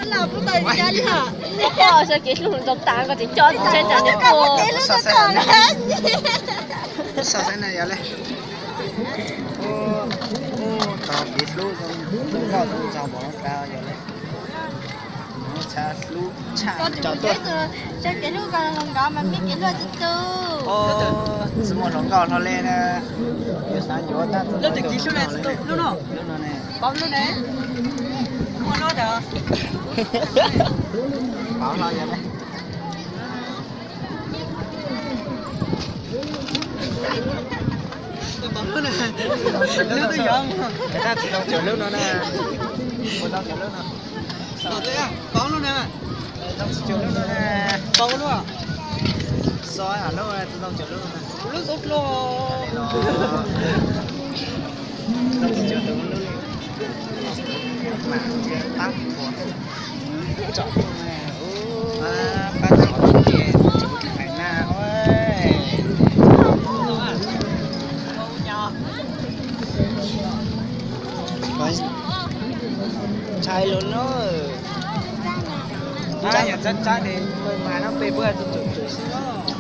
Poj, sawv kev hlub ntau tas koj tseem coj tsis tsheb tas nws poj. Xav xav na yog le. Tog kev hlub zoo nkauj zoo nraug npaum no tas yog le. Txhaj hlub tshaj cov tuaj. Tsis muaj hluas nkauj hlo le na. Yuav xav yuav tab tus kev hlub no ne. Paub lub ne. Muaj lub ntawd. Paub hlo yog le. Paub lub na. Lub twb yog. Tab tus zoo cuag lub no na. Mus zoo cuag lub no. Paub lub na. Zoo cuag lub no na. Paub lub. Xo lub, tus zoo cuag lub no na. Lub xub hlo. Zoo cuag tus lub li. Mas pab puas. Tsom, pab tsom ces tsom hais na. Ntshai lus no. Tsab yog tsab tsab ces mas no peb puab tsom tsom xwb.